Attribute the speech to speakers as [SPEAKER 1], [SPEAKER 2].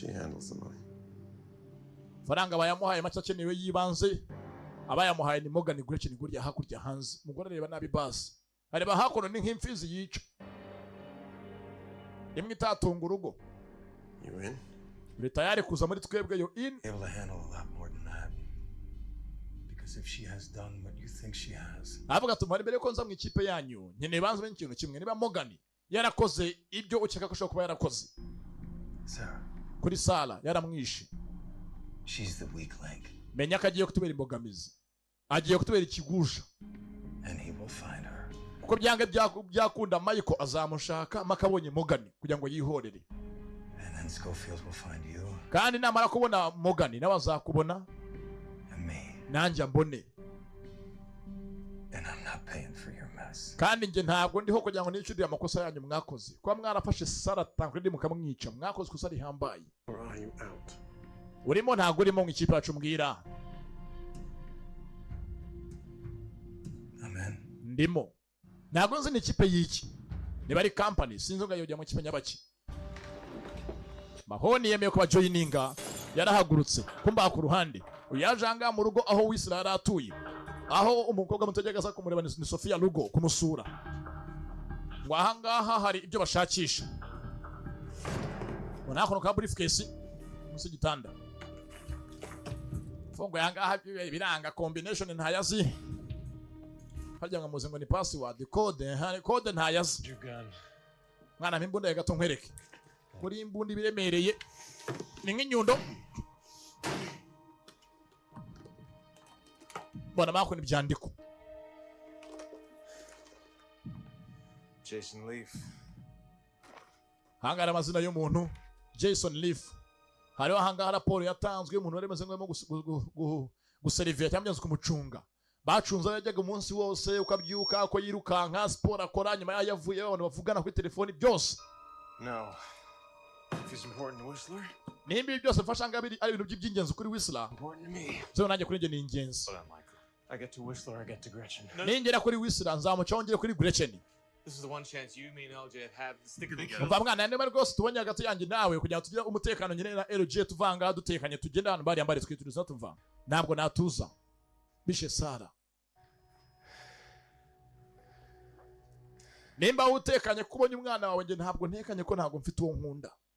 [SPEAKER 1] She handles the money.
[SPEAKER 2] Faranga bayamuhaye make akenewe y'ibanze, abayamuhaye ni Morgan Gretchen guriya hakurya hanze. Umugore areba nabi basi, areba hakuno ni nk'imfizi yica imwe itatunga urugo.
[SPEAKER 1] You in?
[SPEAKER 2] Uri tayari kuza muri twebwe? Yo in?
[SPEAKER 3] Able to handle a lot more than that. Because if she has done what you think she has,
[SPEAKER 2] Avuga ati: "Mbere ko nza mu ikipe yanyu, nkeneye banza umenye ikintu kimwe: niba Morgan yarakoze ibyo ukeka ko ashobora kuba yarakoze
[SPEAKER 3] Sarah,
[SPEAKER 2] kuri Sara, yaramwishe,
[SPEAKER 3] she's the weak link,
[SPEAKER 2] menya ko agiye kutubera imbogamizi, agiye kutubera ikigusha."
[SPEAKER 3] and he will find her.
[SPEAKER 2] Kuko byanga byakunda Michael azamushaka mpaka abonye Morgan kugira ngo yihorere.
[SPEAKER 3] And then Schofield will find you
[SPEAKER 2] Kandi namara kubona Morgan, nawe azakubona
[SPEAKER 3] and me.
[SPEAKER 2] nanjye ambone.
[SPEAKER 3] And I'm not paying for your mess.
[SPEAKER 2] Kandi njye ntabwo ndiho kugira ngo nishyurire amakosa yanyu mwakoze. Kuba mwarafashe Sara Tancredi mukamwica, mwakoze ikosa rihambaye.
[SPEAKER 1] Or are you out?
[SPEAKER 2] Urimo, ntabwo urimo mu ikipe yacu? Mbwira.
[SPEAKER 3] I'm in.
[SPEAKER 2] Ndimo. Ntabwo nzi ni ikipe y'iki, niba ari company, sinzi ngo yojya mu kipe nyabaki. Mahoni yemeye kuba joininga, yarahagurutse kumbaha ku ruhande. Uyu yaje ahangaha mu rugo aho Wisila yari atuye, aho umukobwa muto yajyaga aza kumureba, ni Sofia Lugo, kumusura. Ngo ahangaha hari ibyo bashakisha, ngo nakono ka briefcase munsi y'igitanda funguye ahangaha biranga combination ntayazi. Harya ngo muzi ngo ni password, code, hari code ntayazi.
[SPEAKER 4] Your gun.
[SPEAKER 2] Mwana, mpa imbunda ya gato nkwereke. Kuri imbunda ibiremereye ni nk'inyundo. Mbona makona ibyandiko.
[SPEAKER 3] Jason Leaf.
[SPEAKER 2] Ahangaha hari amazina y'umuntu Jason Leaf. Hariho ahangaha raporo yatanzwe y'umuntu wari umeze nk'urimo guserivira cyangwa se kumucunga. Bacunze aho yajyaga umunsi wose, uko abyuka, uko yirukanka, siporo akora, nyuma yaho yavuye, abantu bavugana kuri telefoni, byose.
[SPEAKER 3] No. If he's important to Whistler,
[SPEAKER 2] Nimba ibi byose mfasha ngaha ari ibintu by'ingenzi kuri Whistler,
[SPEAKER 3] important to me.
[SPEAKER 2] zo nanjye kuri njye ni ingenzi.
[SPEAKER 4] Hold on, Michael.
[SPEAKER 3] I get to Whistler, I get to Gretchen.
[SPEAKER 2] Ningera kuri Whistler, nzamucaho ngere kuri Gretchen.
[SPEAKER 4] This is the one chance you, me, and LJ have had to stick together.
[SPEAKER 2] Umva mwana, niba rwose tubonye hagati yanjye nawe kugira ngo tugire umutekano nyine na LG, tuvanga dutekanye, tugende ahantu bariya mbari twituriza tuva. Ntabwo natuza bishe Sara. Nimba utekanye ko ubonye umwana wawe, njye ntabwo ntekanye ko ntabwo mfite uwo nkunda.